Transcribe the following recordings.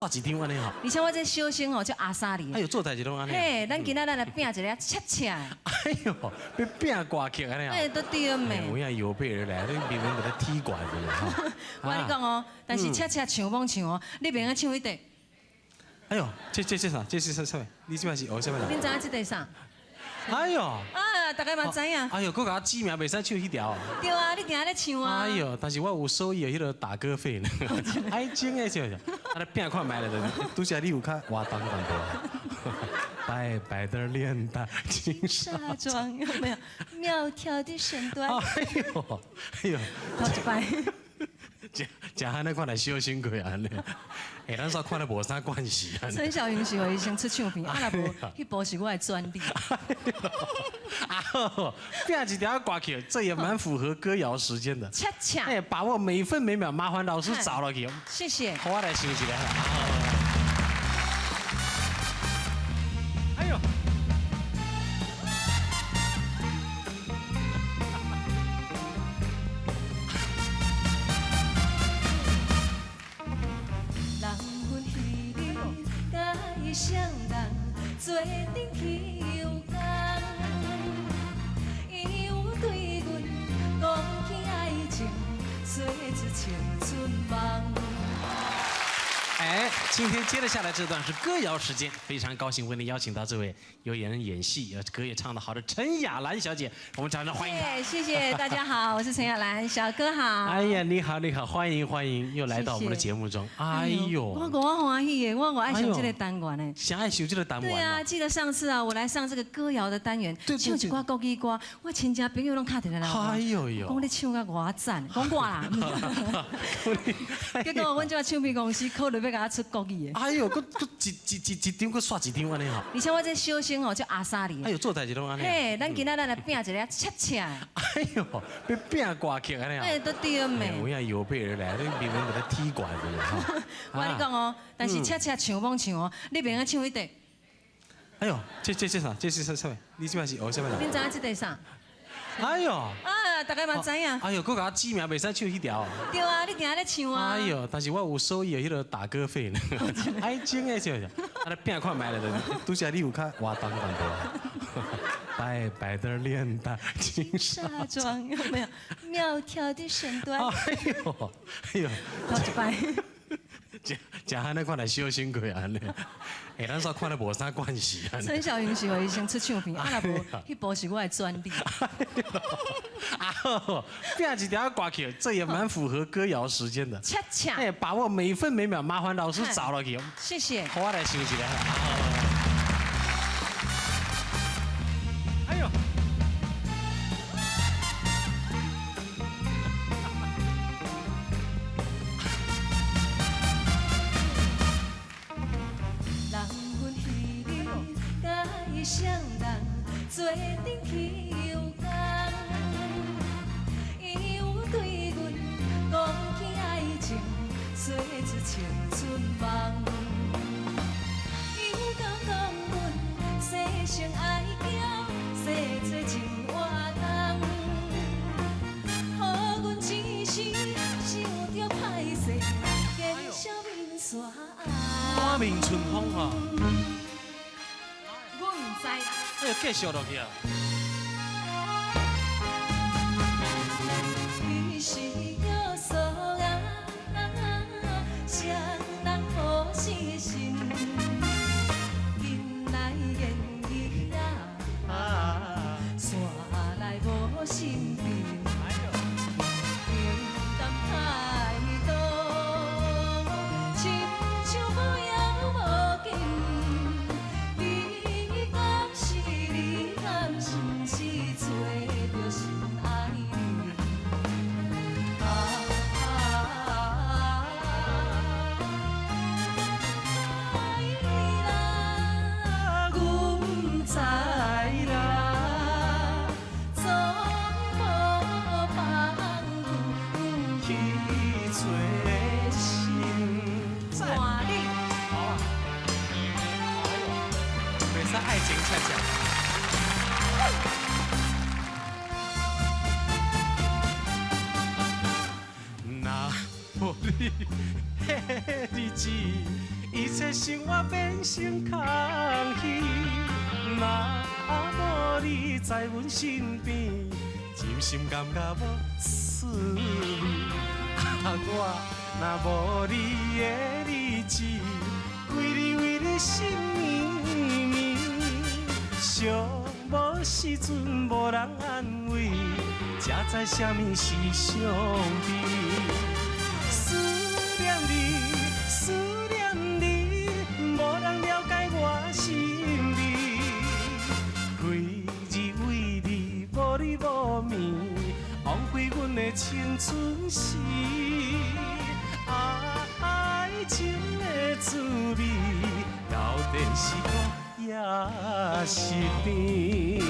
一張按呢吼。而且我這小生吼，叫阿莎莉。哎呦，做代誌攏按呢。嘿，咱今仔咱來拼一个恰恰。哎呦，欲拼歌曲按呢。哎，都對咩？有影有備而來，你明明佇咧踢館子吼。我跟你講哦，但是恰恰唱罔唱哦，你袂用唱彼塊。哎呦，這啥？這是啥啥物？你這擺是學啥物？恁知影這塊啥？哎呦！啊，大家嘛知影。哎呦，閣共我指名袂使唱彼條。對啊，你定咧唱啊。哎呦，但是我有收伊的彼个打歌費呢。愛情的是毋是？啊，你拼看覓咧，拄才你有較活動淡薄。白白的臉蛋，輕紗妝有沒有？苗條的身段。哎呦，哎呦，頭一擺。食食按呢看來小辛苦按呢，欸，咱煞看咧無啥關係啊。陳小雲是予伊先出唱片，啊若無，彼部是我的專利。啊，拼一條歌曲，這也蠻符合歌謠時間的。恰恰。哎，把握每分每秒，麻煩老師找落去。謝謝。好，我來想一下。哎呦。雙人做陣去遊港，伊有對阮講起愛情，做出青春夢。哎，今天接着下來這段是歌謠時間，非常高興為您邀請到這位有演演戲、歌也唱得好的陳雅蘭小姐，我們掌聲歡迎她。謝謝大家好，我是陳雅蘭，小哥好。哎呀，你好，你好，歡迎歡迎，又來到我們的節目中。哎呦，我我歡喜的，我愛上這個單元的。想愛上這個單元。對啊，記得上次啊，我來上這個歌謠的單元，唱一掛國語歌，我親戚朋友攏敲電話來。哎呦呦，講你唱甲偌讚，講我啦。結果阮這唱片公司考慮欲共我出國語的。哎呦，閣閣一張閣刷一張按呢吼。而且我這小生吼叫阿莎莉。哎呦，做代誌攏按呢。嘿，咱今仔咱來拼一个恰恰。哎呦，欲拼歌曲按呢。哎，都對咩？有影有備而來，你明明佇咧踢館子吼。我跟你講哦，但是恰恰唱罔唱哦，你袂用唱彼塊。哎呦，這啥？這是啥啥物？你這擺是學啥物？恁知影這塊啥？哎呦！啊，大家嘛知影。哎呦，閣共我指名袂使唱彼條。對啊，你定咧唱啊。哎呦，但是我有收伊的彼个打歌費呢。愛情的是毋是？啊，你拼看覓咧，拄才你有較活動淡薄。白白的臉蛋，輕紗妝有沒有？苗條的身段。哎呦，哎呦，頭一擺。食食按呢看來小辛苦按呢，欸，咱煞看咧無啥關係啊。陳小雲是予伊先出唱片，啊若無，彼部是我的專利。啊，拼一條歌曲，這也蠻符合歌謠時間的。恰恰。哎，把握每分每秒，麻煩老師找落去。謝謝。好，我來想一下。哎呦。雙人做陣去遊港，伊有對阮講起愛情，做出青春夢。伊有講講阮細聲愛叫，說做真活動，予阮一時想著歹勢，見笑面煞紅。滿面春風吼。哎，繼續落去啊！你是約束啊，雙人無死心，緊來言語啊，煞來無心病。平淡態度，親像無影無蹤。你敢是毋是找著心愛人？啊啦，阮毋知啦，總無放去找尋。換你。好啊。袂使愛情恰恰。若無你，彼日子一切生活變成空虛。若無你在阮身邊，真心感覺無滋味。啊，我若無你的日子，規日為你心綿綿，寂寞時陣無人安慰，才知啥物是傷悲。思念你，思念你，無人了解我心味。規日為你無日無暝，枉費阮的青春時。啊，愛情的滋味，到底是苦抑是甜？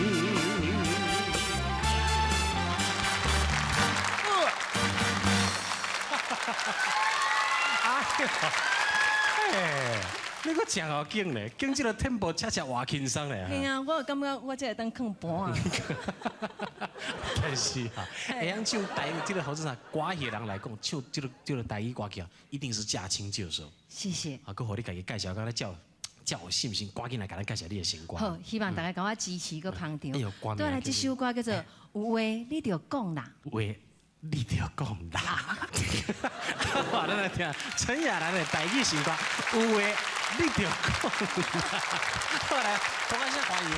哎呦，嘿，你閣真好揀咧，揀這个 tempo 恰恰活輕鬆咧。係啊，我感覺我這會當囥盤啊。但是啊，會曉唱台這个好似啥歌戲的人來講，唱這个台語歌曲，一定是駕輕就熟。謝謝。啊，閣予你家己介紹，敢若遮遮有信心，趕緊來共咱介紹你的新歌。好，希望大家共我支持閣捧場。哎呦，歌名對來這首歌叫做《有話你著講啦》。有話你著講啦。好，咱來聽陳雅蘭的台語新歌《有話你著講啦》。好來，掌聲歡迎。